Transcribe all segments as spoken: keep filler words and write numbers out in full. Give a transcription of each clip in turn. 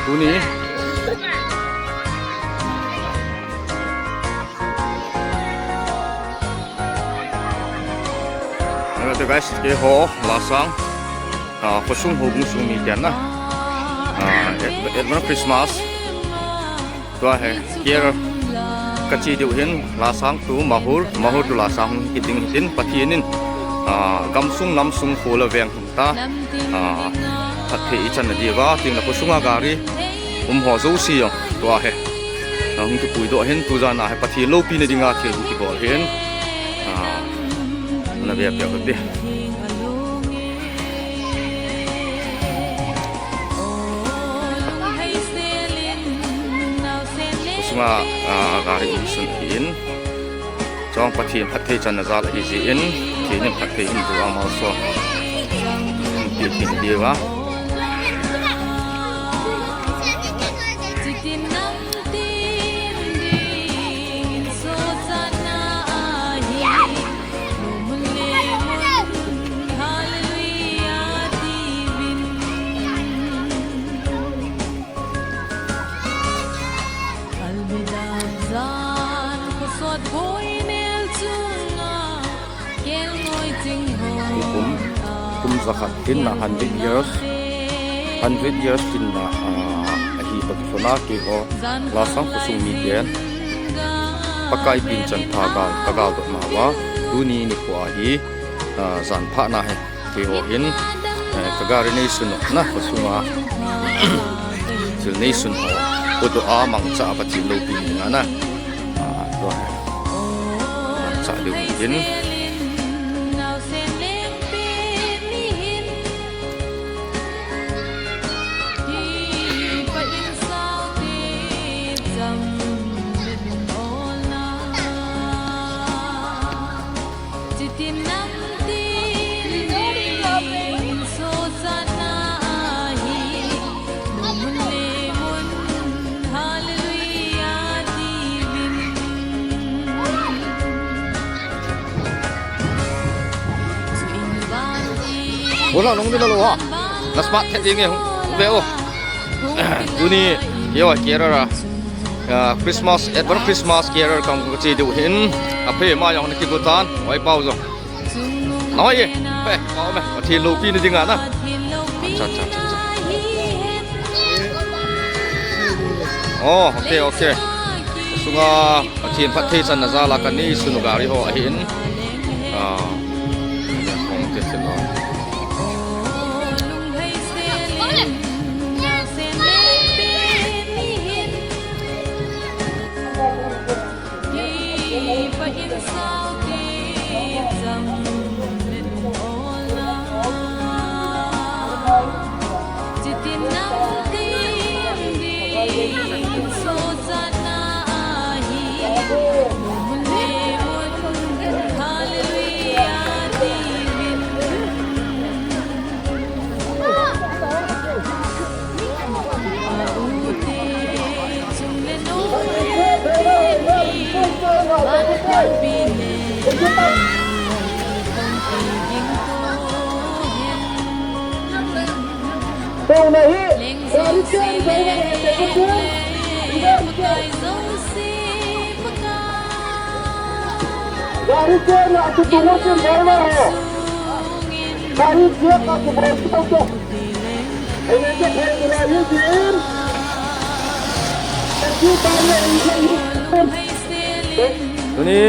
Tuni. Hello guys, keiho Lasang, ah, khosung houbung sung miten na. Ah, Ad-, Advance Christmas. Tua hi, keiho kache diu hin, Lasang to Mahur, Mahur to Lasang hung kiding hitin, Pathen in, ah, gamsung namsung kho le veng ta, ah, phatthei ichan nadiuva, tin la khosunga gari um ho jouse jong, tua hi, ah, hung kipuidoh hin, tujan a hi Pathen loupina dinga thil hung kibol hin, ah, nave peh u hite. Khosunga, ah, gari um sun ahin. Chong Pathen phatthei channa jal ahi jeh in, Pathen in phatthei in tua malso. Pathen in diuva. Kum, kum jakhat tinna hundred years, hundred years tinna, ah, ahi toh kisona keiho Lasang khosung miten Pakai pinchan pha gal, ka galdoh nauva, tuni nikho ahi, ah, jan pha na hi. Keiho hin, eh, ka gari neisun u na, khosunga thil neisun ho, podoh a mangcha a Pathen loupina dinga na. Ah, tua hi. Mangcha diu hin. Hola, nung dina lo ha. Na smart khat ding e, hung ve o. Tuni, yewa kera ra. Ah, Christmas, Advance Christmas carol kam ko chi diu hin. Aphe ma jong na kigo tan, oi pau jong. Noi, pe, pau me, Pathen loupina dinga na. Cha, cha, cha, cha. Oh, okay, okay. Sunga, Pathen phatthei channa jal a ka neisun u gari ho ahin. Ah, hong te te lo. Gari che na atu tu mo chen driver ho. Gari che ka tu mo chen driver ho. Tuni,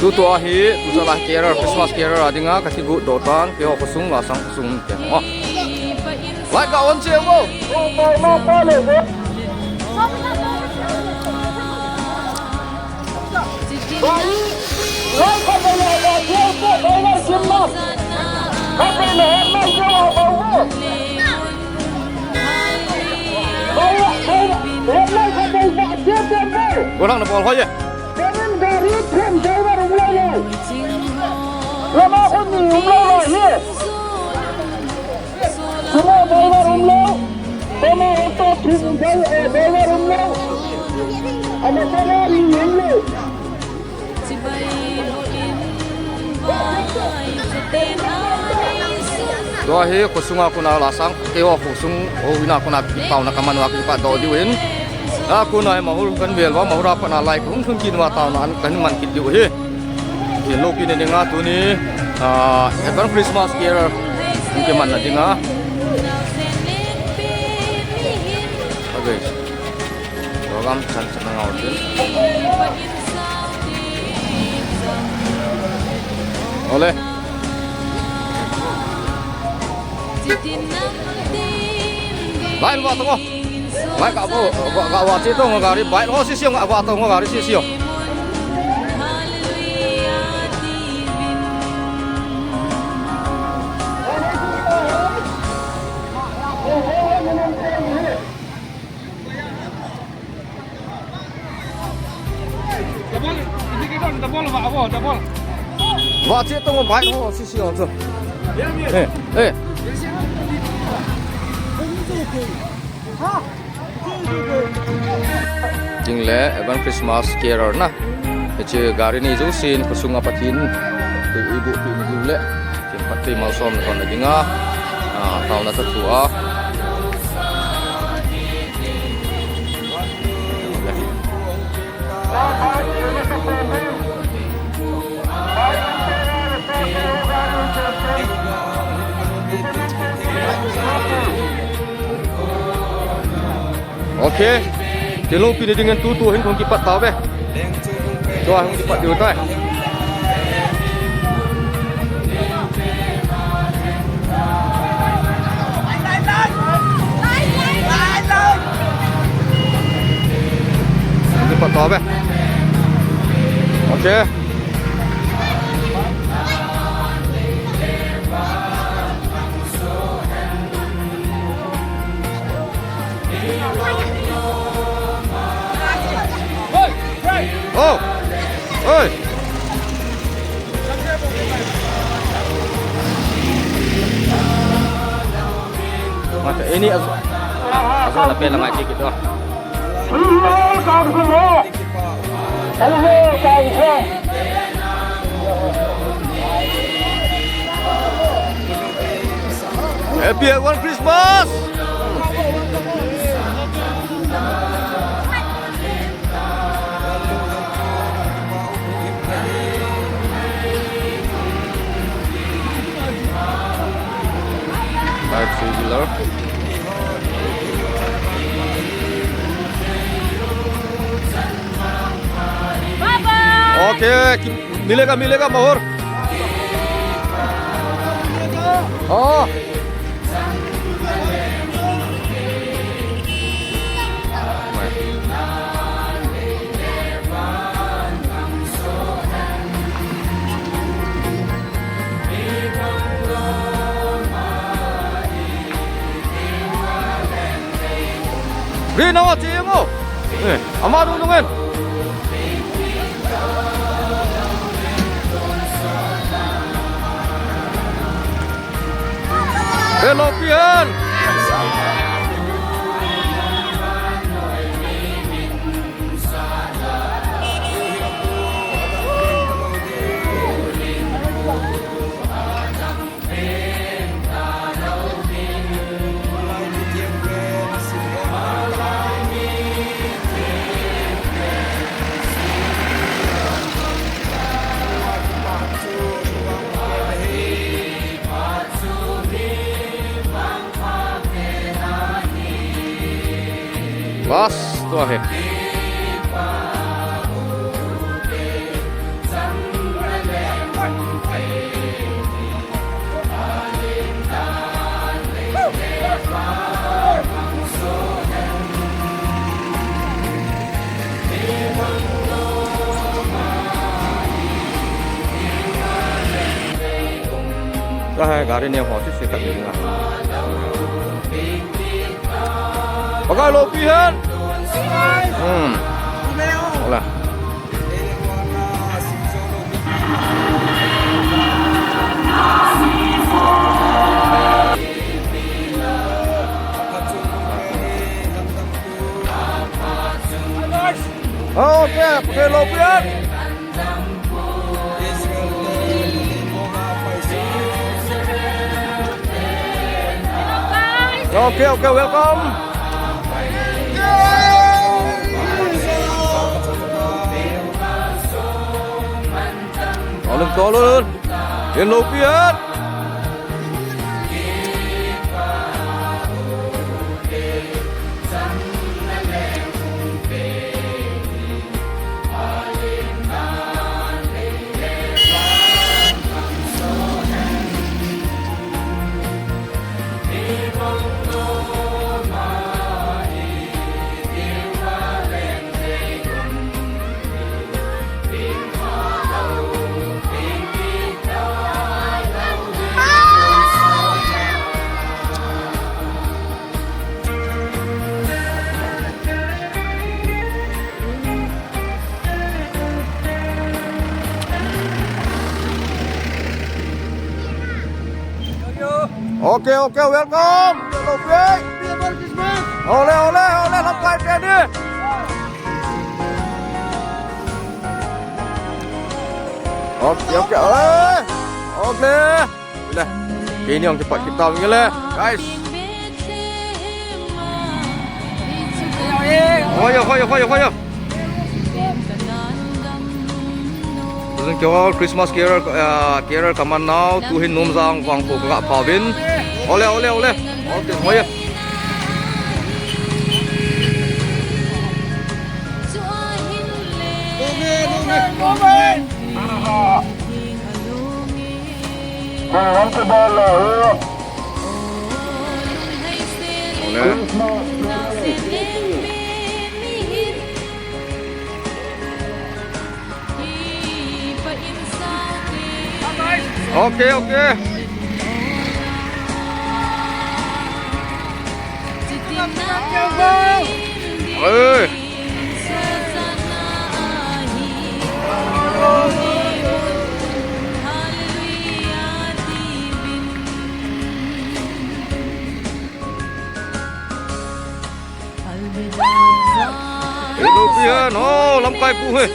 tutua hi, tuchala carol, Christmas carol a dinga, ka kigo doh tan, keiho khosung, Lasang khosung, keiho. Lai ka on che mo. Golang na bol hoye. Lama khun ni umlou lai hi. Suma driver umlou. Toma auto thum dai, eh, driver umlou. Ama toma ri umlou. Tua hi khosunga kona lasang, keiho khosung houin a kona taona kaman uva kipat doh diu ahin. Akona hi Mahur kahin vel uva, Mahur a pat na lai kahung lhun kit uva taona kahin man kit diu ahi. Tin lopi ni dinga tuni, ah, Advance Christmas Carol hung kimanna dinga. Okay. Program chan chan a ngau tin. Ole. Line va tong o. Line ka vo, ka, ka va che tong o gari, bike ho si si o, ka va tong o gari si si o. Double, double, va, va, double. Va che tong o bike ho si si o chu. Eh, eh. Tin le, Advance Christmas Carol na. Hiche gari nei jousen, khosunga Pathen, i, i buh pi ni diu le. Tin phat pe malsom na kon na dinga. Ah, taona ta thu a. Okay. Tin lopi ni dingin tutu hin hung kipat tauve. Tua hung kipat diu tai. Hung kipat tauve. Okay. Oh! Oi! Mata ini azu. Azu la pela mai kiki to. Happy Advance Christmas! Five three zero. Bye bye. Okay, ki-, milega, milega, Mahur. Oh. Rina wa ti mo. Eh, ama du nungen. Hello, Pian. Last tua hi. Ka hai gari ne ho si si ka ni nga. Pakai lopi hen. Hmm. Hola. Okay, pakai lopi hen. Israel te, Israel te, Okay, okay, welcome. Tolun, tolun. Inlo pian. Okay, okay, welcome. Hello, Pei. Ole, ole, ole, lamkai teni. Okay, okay, ole. Okay. Le. Kini ang kipat kita ngi le, guys. Hoyo, hoyo, hoyo, hoyo. Tuhin keiho Christmas carol, ah, carol kaman nau, tuhin Nomjang vangkho kaga phauvin. Ole, ole, ole. Ole, ole. Okay, okay. Oi. Hello, pian. Oh, lamkai pu he.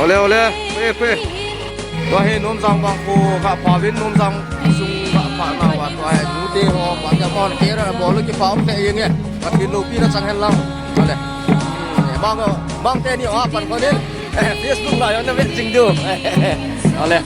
Ole, ole, pe, pe. Tua hi Nomjang vangkho ga phauvin, Nomjang sung ga pha nauva tua hi nute ho, pate hon, kei ra bol kipha um thei jenge. Pathen loupina chang hen lang. Ole. Bang, bang teni ho pan konin. Facebook la jong na vet jing diu. Ole.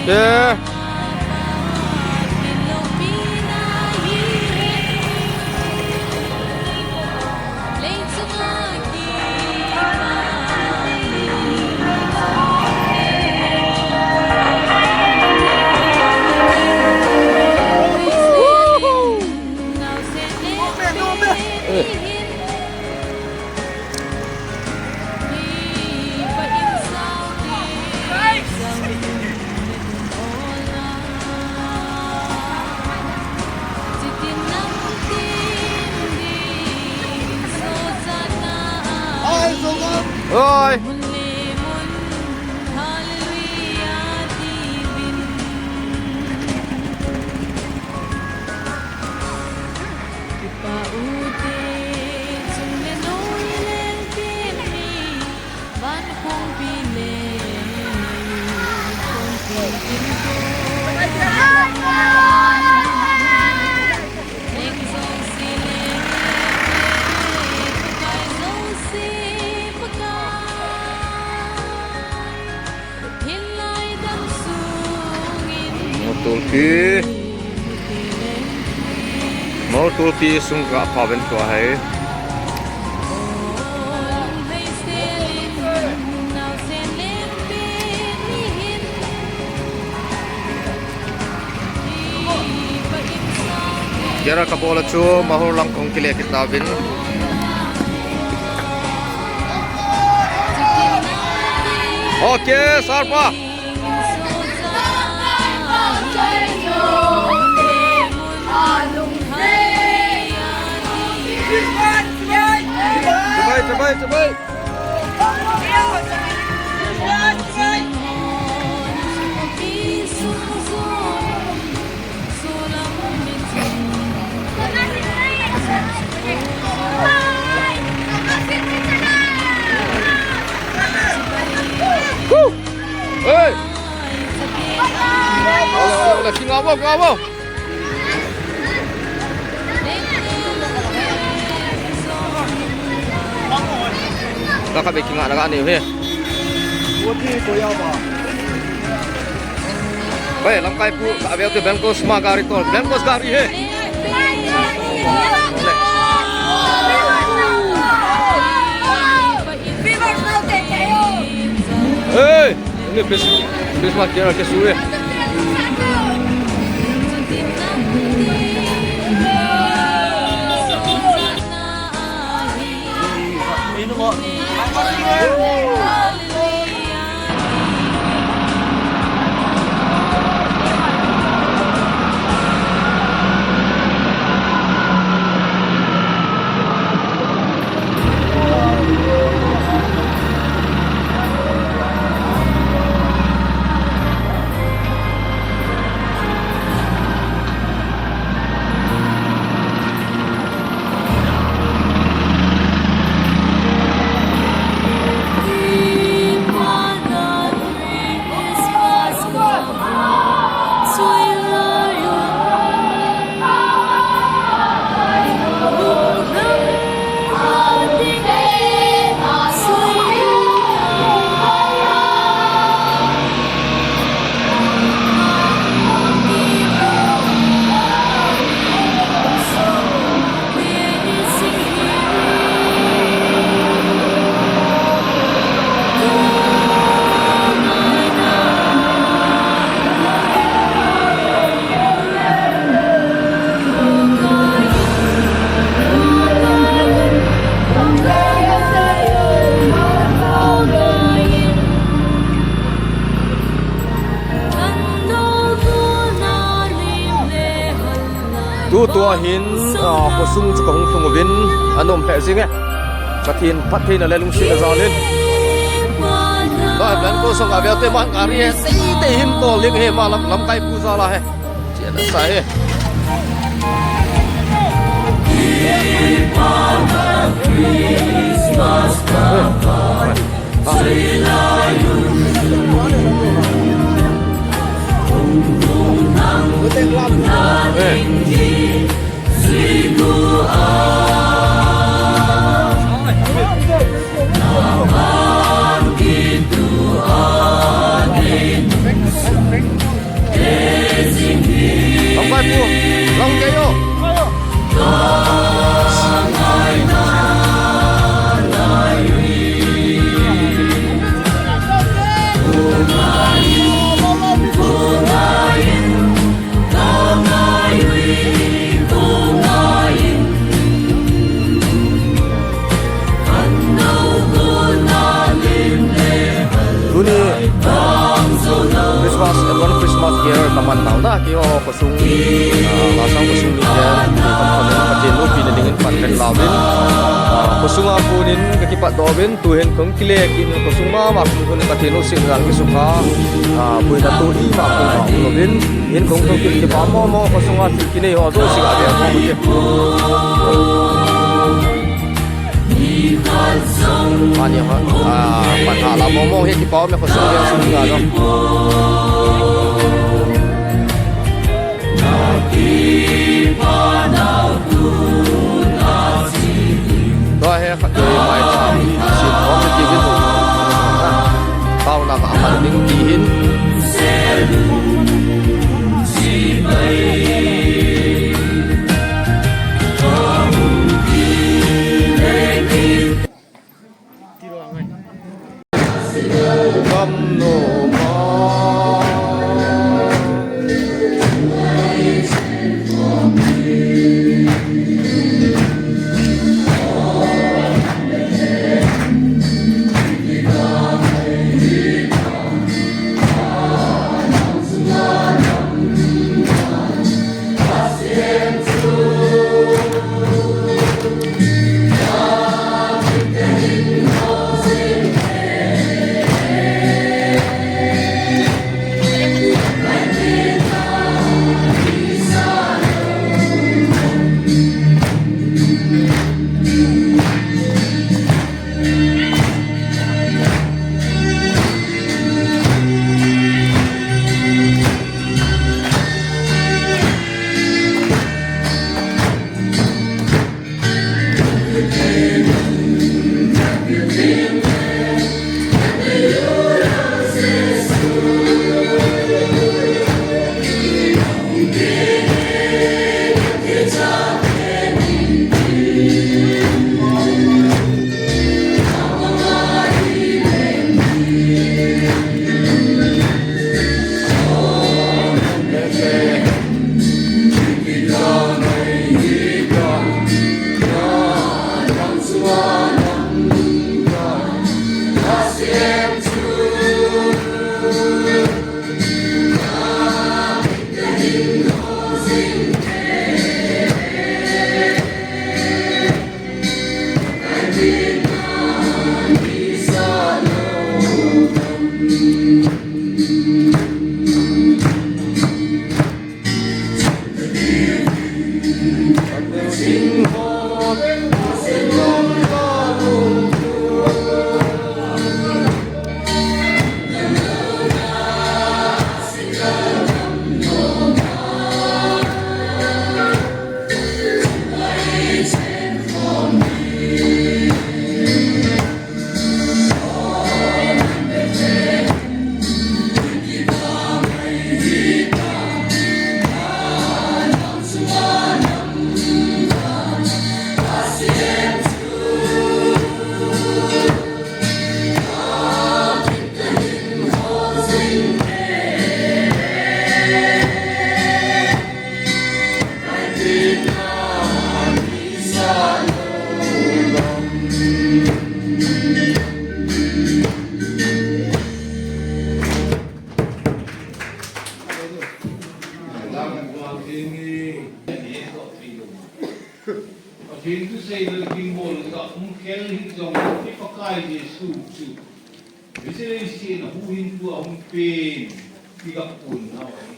Okay. Oi. Motor ki. Motor Tulpi sung ka pha ven tua hai. Kera ka bola chu Mahur lang kong kile kita vin. Okay, Sarpa. Chabai, chabai, chabai. Hey! Ole, ole, ole, kinga bo, kinga bo. Ka ka be kinga na ka ni he. Hey, lamkai pu, ka be tu Bengkos ma gari tol, Bengkos gari he. Hey! Ini Chris-, Christmas dia ke suwe. Tutua hin, ah, khosung chu ka hung lhung uvin, anom lheh jing e. Pathen phattheina le lungsetna jal in. Ba, Bengkos sung a veu te man gari he, sei te hin tol ding he, ma lam, lamkai pu jal a he. Chena sa he. Lamkai pu, lang kei o. Tuni Christmas, advance Christmas cheer kaman nau na, keiho khosung, ah, Lasang khosung miten, kei kam khamin Pathen loupina dingin pan kahin lauvin, ah, khosung a konin kakipat doh uvin, tuhin kahung kile kit in khosung mama kong konin Pathen lungsetna jal kisukha, ah, boina to ima kong ma um louvin, hin kong to kit kipa momo khosung a thil kinei ho jouse ga be mo kit. Ani ho, ah, pan ha la momo he kipa um e khosung a sung ga lo. Tua hi khat mai cha, sin khom ti hin. Taona ka aman ding ti hin. Pathen thusei le ginbol le ka hung khel hi jong, i Pakai Jesu chu. Visi le isi na huhhingpu a hung pen, i ka pun na oi.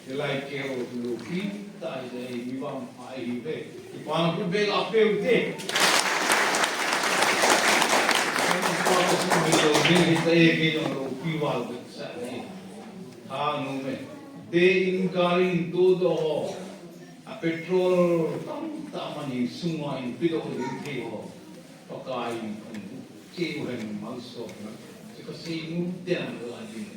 Hilai keu loupi tah ahi, mi vangpha ahi ve. Kipa na khut beng la peu te. Kipa na khut beng la peu te, kipa na khut beng la peu te. Tha nom e. Te in gari in to doh ho, a petrol tamtah man in sunga in pedoh ding thei ho, Pakai in hung cheu hen, malsomna chu kasei nom tah in la ding.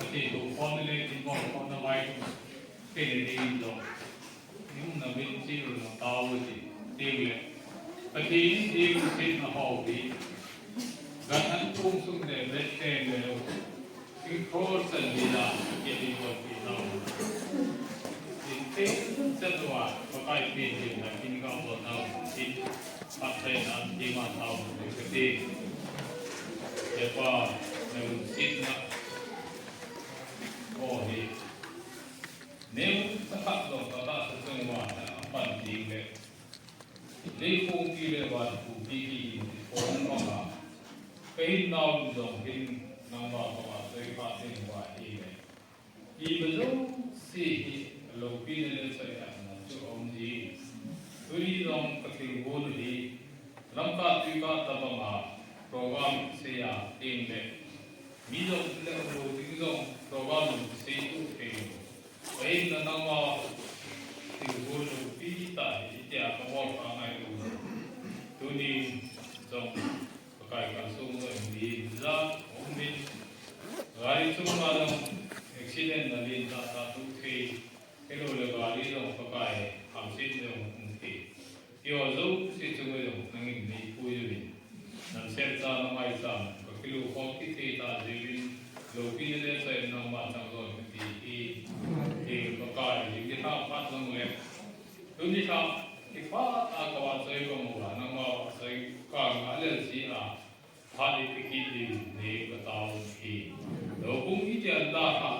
Pathen thu khom le, tin bol khom na vai, te le ding lo. Ning na min chi ru na tao ti, ting le. Pathen ding sin na ho bi. Gan an tung sung le, bet te le lo. Tin khol san di la, ke di bol ti lo. Tin te san wa, pa kai tin din na, tin ga bol na, tin pat sai na, tin ma tao, tin ka tin. Ye pa, na lu sin na. Ko hi. Neu thakhat jong ka tahsa chunga a pan ding le, leikhongpi le vankhongpi kihin kithong banga, ka hinnau in jong hin nangma koma choi kha ding uva ahile, imajouse hi loupina le choiatna chu aum ji. Tuni jong ka thilgon u hi, lamkai tuikai tabanga program kisei a teng le, mi jong le umlou ding jong program jong kisei tu thei lou. Ahinla nangma thilgon loupi tah hi itia kabol kha ngai lou. Tuni jong Pakai kalsong jong mi ja um in, gari chunga jong accident na lentah tah tu thei, ahilou le gari jong Pakai hamset jong um thei. Keiho jouse chunga jong nangin neipui uvin, nasemcha namaicham kakilou khom kithei tah jeh uvin, loupina le choiatna nangma chang jon kati hi. Hi Pakai, jing kilhah phat jong le, tuni lhah kiphat a kava choi bang uva, nangma choi kang a lel ji a, phat ipi kit ding nei katao hi. Loupung itia dalhah